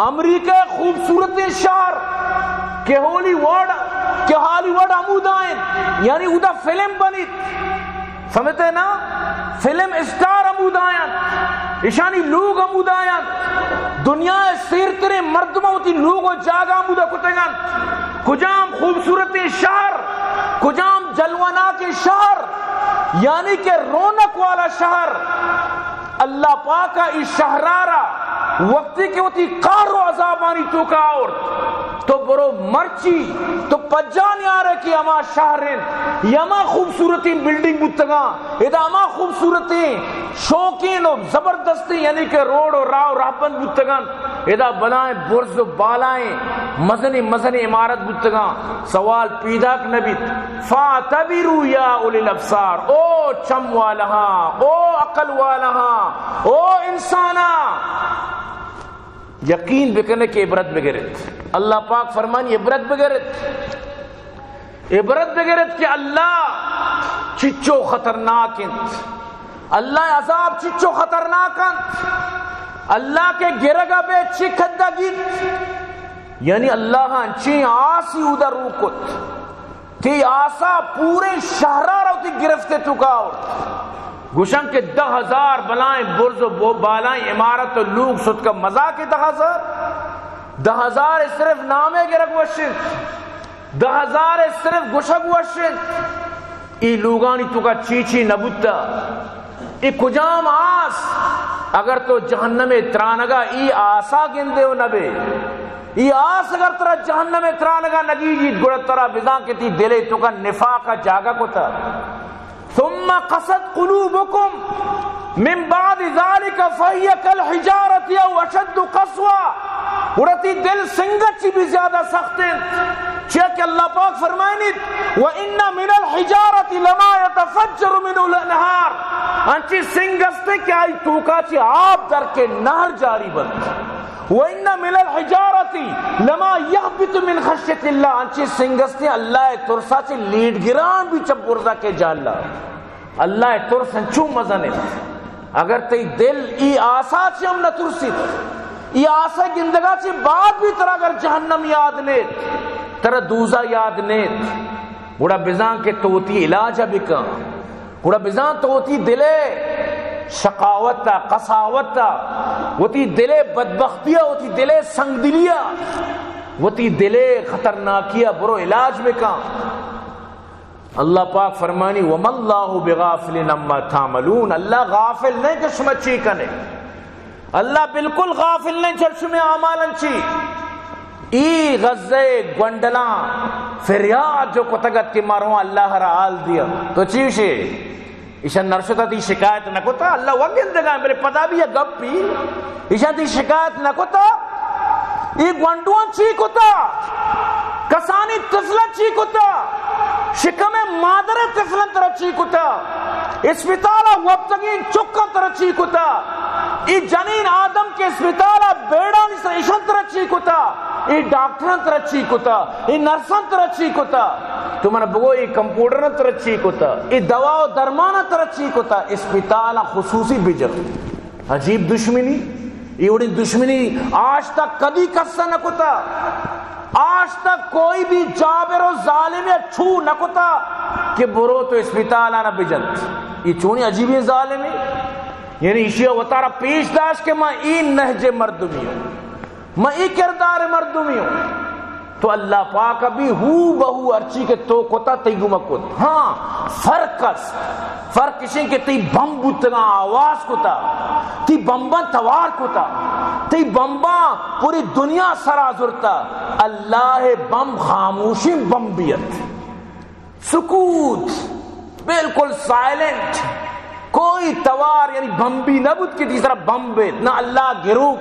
امریکہ ءِ خوبصورتیں شہر کہ ہالی ووڈ، کہ ہالی ووڈ ہمودا انت، یعنی اودا فلم بنیت، سمجھتے نا؟ فلم اسٹار ہمودا انت، اشانی لوگ ہمودا انت، دنیا ءِ سیرتریں مردماں وتی لوگ و جاگہ ہمودا کتگ انت۔ کجام خوبصورتیں شہر، کجام جلوہ ناکیں شہر، یعنی کہ رونق والا شہر۔ اللہ پاک ءَ ای شہرارا وقتی کہ وتی قہر و عذابانی توکا آورت، تو برو مرچی، تو پجا نیارے کہ ہما شہر انت، یا ہما خوبصورتیں بلڈنگ بوتگاں، ادا ہما خوبصورتیں شوقین و زبردستیں، یعنی کہ روڈ و راہ و رہبند بوتگاں، ادا بلائیں برز و بالائیں مزنیں مزنیں عمارت بوتگاں۔ سوال پیداک نہ بیت۔ فاعتبروا یا اولی الابصار، او چم والہاں، او عقل والہاں، او انساناں، یقین بکنے کہ عبرت بگرت۔ اللہ پاک فرمانی عبرت بگرت، عبرت بگرت کہ اللہ چچو خطرناک انت، اللہ عذاب چچو خطرناک انت، اللہ کہ گرگا بے چی کھدا گیت، یعنی اللہ انچیں آسی اودا رو کت۔ تئی آسا پورے شہرا را وتی گرفت ءِ توکا آورت۔ گوشن کہ دہ ہزار بلائیں برز و بو-، بالائیں عمارت و لوگ ستکا، مزاک ءَ دہ ہزار؟ دہ ہزار صرف نامے گرگ وش انت، دہ ہزار صرف گوشگ وش انت۔ ای لوگانی توکا چی چی نبوتا۔ ای کجام آس؟ اگر تو جہنم ءِ ترانگا ای آسا گندے و نبے، ای آس اگر ترا جہنم ءِ ترانگا نگیجیت، گڑا ترا بزان کہ تی دل ءِ توکا نفاق ءَ جاگہ کتا۔ ثم قست قلوبكم من بعد ذلك فهي كالحجارة أو أشد قسوة۔ گڑا تی دل سنگ ءَ چی بھی زیادہ سخت انت، چیا کہ اللہ پاک فرمائنیت، وإن من الحجارة لما يتفجر منه الأنهار۔ انچیں سنگ است کہ آئی توکا چہ آپ در کے نہر جاری بنت۔ وإن من الحجارة لما يهبط من خشية الله۔ انچیں سنگ است اللہ ءِ ترسا چہ لیٹ گران بھی چہ برزا کہ جالا۔ اللہ ءِ ترس انچو مزن انت۔ اگر تئی دل ای آسا چہ ہم نہ ترسیت، ای آسا گندگا چہ بعد بھی ترا اگر جہنم یاد نیت، ترا دوزہ یاد نیت، گڑا بزان کہ تو وتی علاج ءَ بکن۔ گڑا بزان تو وتی دل ءِ شقاوت ءَ، قساوت ءَ، وتی دل ءِ بدبختی ءَ، وتی دل ءِ سنگدلی ءَ، وتی دل ءِ خطرناکی ءَ برو علاج بکن۔ اللہ پاک فرمانی، وما الله بغافل عما تعملون، اللہ غافل نہ کہ شما چی کنے۔ اللہ بالکل غافل نہ چہ شمے اعمالاں چی۔ ای غزہ ءِ گونڈلاں فریاد جو کتگ ات کہ ما رواں اللہ را حال دیاں۔ تو چی گوشے؟ ایشاں نرشتا تی شکایت نہ کتا؟ اللہ وگندگاں، بلے پدا بھی یک گپی، ایشاں تی شکایت نہ کتا؟ ای گونڈواں چی کتا؟ کسانی طفلاں چی کتا؟ شکم مادر طفلاں ترا چی کتا؟ اسپتال ءَ وپتگیں چکاں ترا چی کتا؟ ای جنین آدم کہ اسپتال ءَ بیڑانی سر، ایشاں ترا چی کتا؟ ای ڈاکٹراں ترا چی کتا؟ ای نرساں ترا چی کتا؟ تو من بگو، ای کمپاؤنڈراں ترا چی کتا؟ ای دوا و درماناں ترا چی کتا؟ اسپتالاں خصوصی بجن۔ عجیب دشمنی، ای وڑیں دشمنی آج تک کدی کس نہ کتا۔ آج تک کوئی بھی جابر و ظالم یا چھو نہ کتا کہ برو تو اسپتال آنا بجنت۔ ای چونی عجیبیں ظالمے؟ یعنی ایشی وتارا پیش داشت کہ ما ای نہج مردمی ہوں، ما ای کردار مردمی ہوں۔ تو اللہ پاک ءَ بھی ہو بہو ہرچی کہ تو کتا تئی گوما کت۔ ہاں، فرق است۔ فرق اشیں کہ تئی بمب بوتگاں آواز کتا، تئی بمباں توار کتا، تئی بمباں پوری دنیا سرا زرتا۔ اللہ ءِ بمب خاموشیں بمبے ات۔ سکوت، بالکل سائلنٹ، کوئی توار یعنی بمبی نہ بوت کہ تیسرا بمب بیت۔ نہ، اللہ گروک،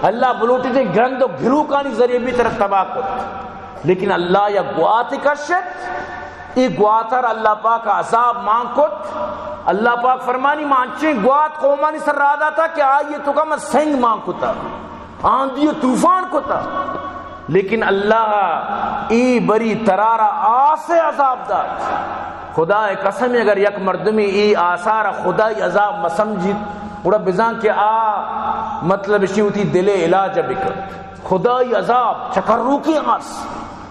اللہ بلوٹیتیں گرند و گروکانی ذریعے بھی ترا تباہ کت۔ لیکن اللہ یک گواتے کشت، ای گواتر اللہ پاک عذاب مان کت۔ اللہ پاک فرمانی، ما انچیں گوات قومانی سر را داتا کہ آئی توکا من سنگ مان کتا۔ آندھی و طوفان کتا، لیکن اللہ ای بری ترارا آس ءِ عذاب دات۔ خدا ءِ قسم، اگر یک مردمی ای آسارا خدائی عذاب مسمجیت، گڑا بزان کہ آ مطلب اشی وتی دل ءِ علاج ءَ بکن۔ خدائی عذاب، چکروکیں آس،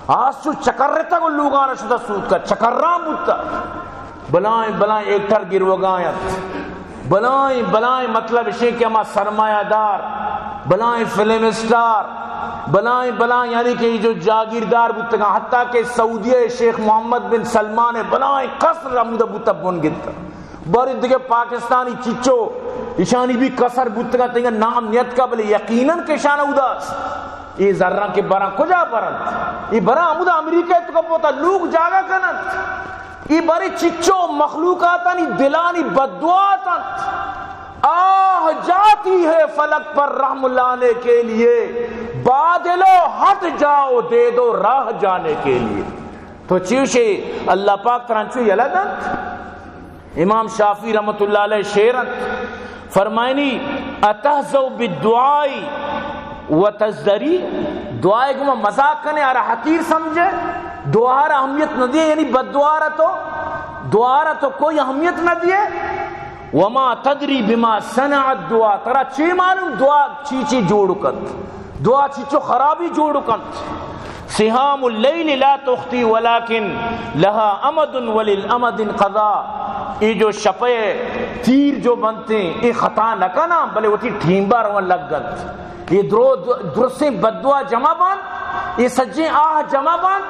آس چو چکرتگ و لوگان ءَ شتہ سوتکہ، چکران بوتہ۔ بلائیں بلائیں ایکٹر گروگا انت، بلائیں بلائیں، مطلب اشی کہ ہما سرمایہ دار، بلائیں فلم اسٹار، بلائیں بلائیں، یعنی کہ یہ جو جاگیردار بوتگاں، حتیٰ کہ سعودیہ شیخ محمد بن سلمان ءِ بلائیں قصر ہمودا بوتہ، بن گپتہ۔ باریں دگہ پاکستانی چچو، ایشانی بھی قصر بوتگاں، تنگہ نام نیتکا، بلے یقیناً کہ ایشان اودا است۔ اے زراں کہ براں کجا برنت؟ اے براں ہمودا امریکہ ءِ توکا پوتا لوگ جاگہ کننت۔ اے باریں چچو مخلوقاتانی دلانی بددعا اتنت۔ آہ جاتی ہے فلک پر رحم لانے کے لیے، بادلو ہٹ جاؤ، دے دو راہ جانے کے لیے۔ تو چی گوشے، اللہ پاک ترا انچو یلہ دنت؟ امام شافعی رحمت اللہ علیہ شعر انت، فرمائنی، اتہزؤ بالدعاء وتزدری، دعا ءِ گوما مذاق کنے، آرا حقیر سمجھے، دعا را اہمیت نہ دیے، یعنی بددعا را تو، دعا را تو کوئی اہمیت نہ دیے۔ وما تدری بما صنع الدعاء، ترا چی معلوم دعا چی چی جوڑ کنت؟ دعا چیچو خرابی جوڑ کنت۔ سهام اللیل لا تخطی ولکن لها امد وللامد انقضا۔ اے جو شپے تیر جو بنتیں، اے خطا نہ کناں، بلے وتی ٹیمبا روان لگ انت۔ اے درو، درسیں بددعا جمع بنت، اے سجیں آہ جمع بنت،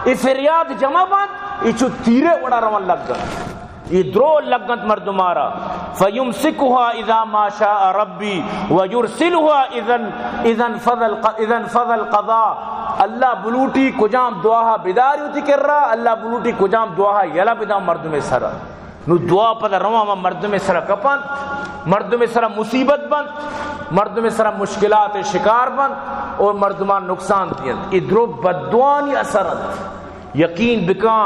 اے فریاد جمع بنت، اے چو تیرے وڑا روان لگ انت۔ اے درو لگ انت مردمارا۔ فیمسکها اذا ما شاء ربی ویرسلها اذا، اذا انفذ الق-، اذا انفذ القضاء۔ اللہ بلوٹی کجام دعا بداری وتی کرا، اللہ بلوٹی کجام دعا یلہ بداں مردم سرا۔ نو دعا پدا رواں ہما مردم سرا کپنت، مردم سرا مصیبت بنت، مردم سرا مشکلات شکار بنت اور مردمان نقصان دینت۔ اے درو بددعانی اثر انت۔ یقین بکن،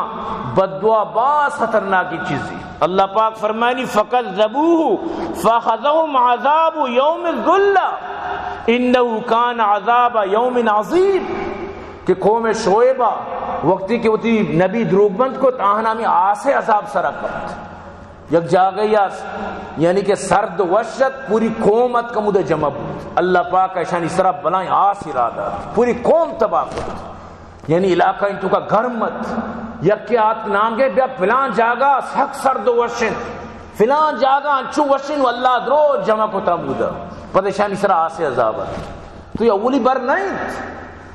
بددعا باز خطرناکیں چیزے۔ اللہ پاک فرمائنی، فکذبوہ فاخذہم عذاب یوم الذلہ انہ کان عذاب یوم عظیم، کہ قوم شعیبا وقتی کہ وتی نبی دروگ بند کت، آہاں ہمے آس ءِ عذاب سرا کپت۔ یک جاگہے است، یعنی کہ سرد وش ات، پوری قوم اتک ہمودا جمع بوت۔ اللہ پاک اشانی سرا بلائیں آسے راہ دات، پوری قوم تباہ کت۔ یعنی علاقہ انت توکا گرم ات، یکے آتک نام گئے، بیا پلان جاگہ سک سرد و وش انت، پلان جاگہ انچو وش انت، و اللہ درو جمع کت ہمودا۔ پد اشانی سرا آسے عذاب ات۔ تو یہ اولی بر نہ انت۔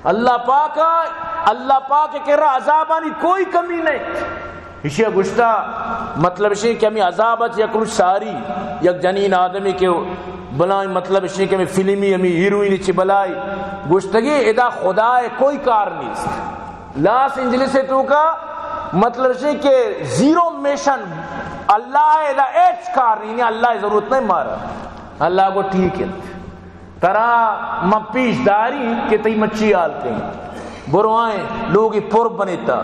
اللہ پاک، اللہ پاک ءِ کرا عذابانی کوئی کمی نہ انت۔ ایشی ءَ گوشتا، مطلب ایشی کہ ہمے عذاب ات، یک روچ ساری یک جنین آدمی کہ بلائیں، مطلب ایشی کہ ہمے فلمی ہمے ہیروئن چی بلائی گوشتگی، ادا خدا ءِ کوئی کار نیست۔ لاس اینجلس ءِ توکا، مطلب ایشی کہ زیرو مشن، اللہ ءِ ادا ہچ کار نہیں، اللہ ءِ ضرورت نہیں مارا۔ اللہ گو ٹھیک انت۔ ترا من پیش داری کہ تئی مچی حال کئیں۔ برو آئیں، لوگی پر بنیتا۔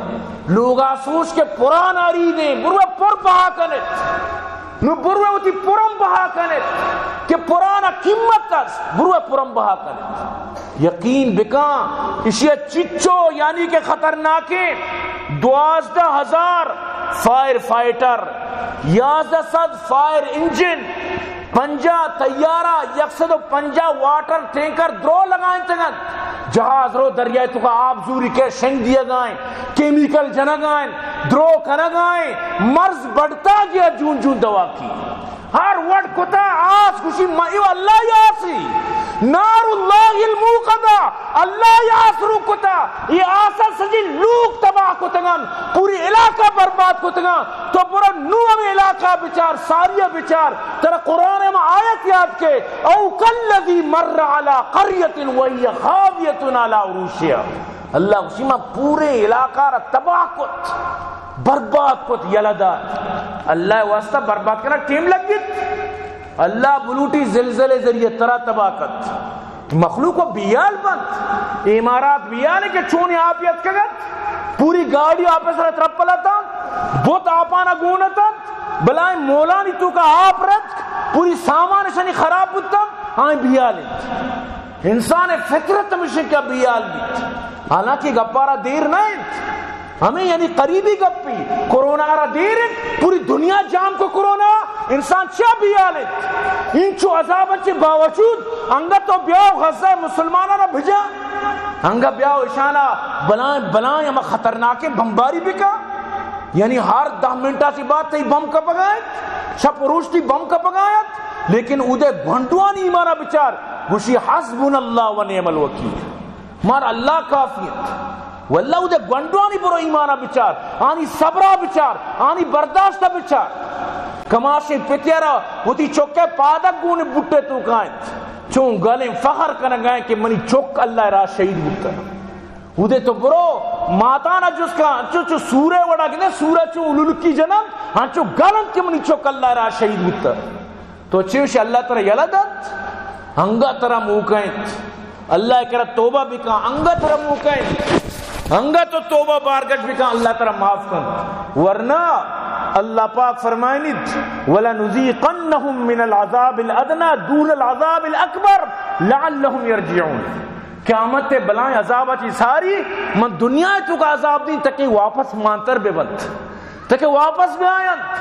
لوگا سوچ کہ پران آری دیں، برو پر بہا کنت۔ نو برو وتی پرم بہا کنت کہ پرانا قیمت است، برو پرم بہا کنت۔ یقین بکن، اشی چچو یعنی کہ خطرناکیں، دوازدہ ہزار فائر فائٹر، یازدہ سد فائر انجن، پنجاہ طیارہ، یک سد و پنجاہ واٹر ٹینکر درو لگائینتگ انت۔ جہاز رو دریائے توکا آپ زوری کہ شنگ دیگائیں، کیمیکل جنگائیں، درو کنگائیں، مرز بڑتا گیا جون جون دوا کی۔ ہر وڑ کتا آس گوشی ما ایو اللہ ئی آسی۔ نار اللہ الموقدہ، اللہ ئی آس رو کتا۔ یہ آسا سجی لوگ تباہ کتگن، پوری علاقہ برباد کتگن۔ تو برو نو ہمیں علاقہ بچار، ساریہ بچار، ترا قرآن میں آیت یاد کے، او کالذی مر علی قریۃ وہی خاویۃ علی عروشها۔ اللہ گوشی ما پورے علاقہ را تباہ کت، برباد کت، یلہ دات۔ اللہ واسطہ برباد کرنا ٹیم لگ گیت۔ اللہ بلوٹی زلزلے ذریعے ترا تباہ کت۔ مخلوق و بیال بنت۔ امارات بیال ہے کہ چونی آپ یتکگت، پوری گاڑی آپ سر ترپل اتنت، بت آپانا گون اتنت، بلائیں مولانی توکا آپ رتک، پوری سامان شنی خراب بوتنت، آئیں بیال انت۔ انسان فطرت ہمیشہ کہ بیال بیت۔ حالانکہ گپارا دیر نہ انت۔ ہمیں یعنی قریبی گپی، کرونا را دیر انت، پوری دنیا جام کو کرونا، انسان چیا بیال انت؟ انچو عذاب چہ باوجود انگت تو بیاو غزہ مسلمانانا بجا، انگا بیاو اشانا بلائیں بلائیں ہما خطرناکیں بمباری بکا، یعنی ہر دہ منٹا سی بعد تئی بم کپگا انت، شپ و روش تئی بم کپگا انت، لیکن اودے گونڈوانی ایمانا بچار، گوشی حسبنا اللہ و نعم الوکیل، مار اللہ کافی انت۔ واللہ اودے گونڈوانی برو ایمانا بچار، آنی صبرا بچار، آنی برداشتا بچار۔ کماشیں پتیارا وتی چکے پادک گون بوٹے توکا انت، چون گلیں فخر کنگا انت کہ منی چک اللہ راہ شہید بوتا۔ اودے تو برو ماتانا جست کن، انچو چو سورے وڑا گندے، سورا چو للکی جنن، انچو گل انت کہ منی چک اللہ راہ شہید بوتا۔ تو چے وش اللہ ترا یلہ دنت، انگا ترا موقع انت۔ اللہ کرا توبہ بکن، انگا ترا موقع انت۔ انگا تو توبہ بارگشت بکن، اللہ ترا معاف کنت۔ ورنہ اللہ پاک فرمائنیت، ولنذیقنہم من العذاب الادنی دون العذاب الاکبر لعلہم یرجعون۔ قیامت بلائیں عذابا چی ساری من دنیا توکا عذاب دیں تاکہ واپس مانتر ببنت، تاکہ واپس بیاینت۔